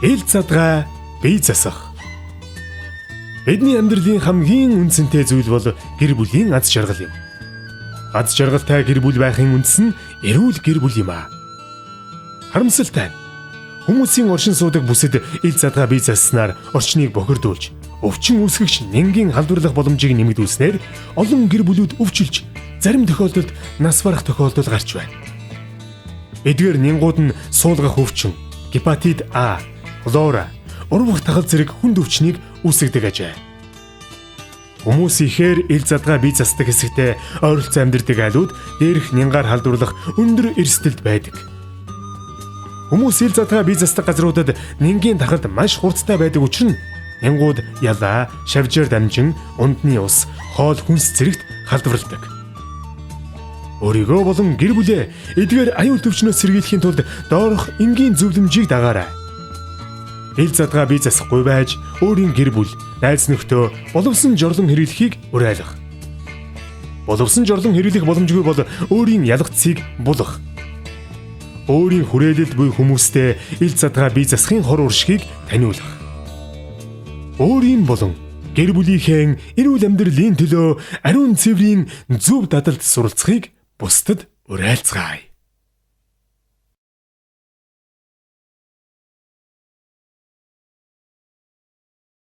Ил задгай бие засах. Бидний амьдралын хамгийн үнцэнтэй зүйл бол гэр бүлийн аз жаргал юм. Аз жаргалтай гэр бүл байхын үндэс нь эрүүл гэр бүл юм аа. Харамсалтай нь хүмүүсийн оршин суудаг бүсэд ил задгай бие заснаар орчныг бохирдуулж, өвчин үүсгэгч нингийн халдварлах боломжийг нэмэгдүүлснээр олон гэр бүлүүд өвчилж, зарим тохиолдолд нас барах тохиолдол гарч байна. Эдгээр нингууд нь суулгах өвчин, гепатит А, хлора, урвах тахал зэрэг хүнд өвчнийг үүсгэдэг ажээ. Хүмүүс ихээр ил задгай бие засдаг хэсэгтээ ойролцоо амьдардаг айлууд дээрх нингаар халдварлах өндөр эрсдэлд байдаг. Хүмүүс ил задгай бие засдаг газруудад нингийн тархалд маш хурдтай байдаг учир нь нингууд ялаа, шавжаар дамжин, ундны ус, хоол хүнс зэрэгт халдварладаг. Өөрийгөө болон гэр бүлээ эдгээр аюул төвчнөөс сэргийлэхийн тулд доорх энгийн зөвлөмжийг дагаарай. Ил задгай бие засахгүй байж өөрийн гэр бүл, найз нөхдөө боловсон жорлон хэрэглэхийг уриалах. Боловсон жорлон хэрэглэх боломжгүй бол өөрийн ялгцыг булах. Өөрийн хүрээлэлд буй хүмүүстэй ил задгай бие засахын хор уршгийг таниулах. Өөрийн болон гэр бүлийнхээ эрүүл амьдралын төлөө ариун цэврийн зөв дадалд суралцахыг бусдад уриалцгаая.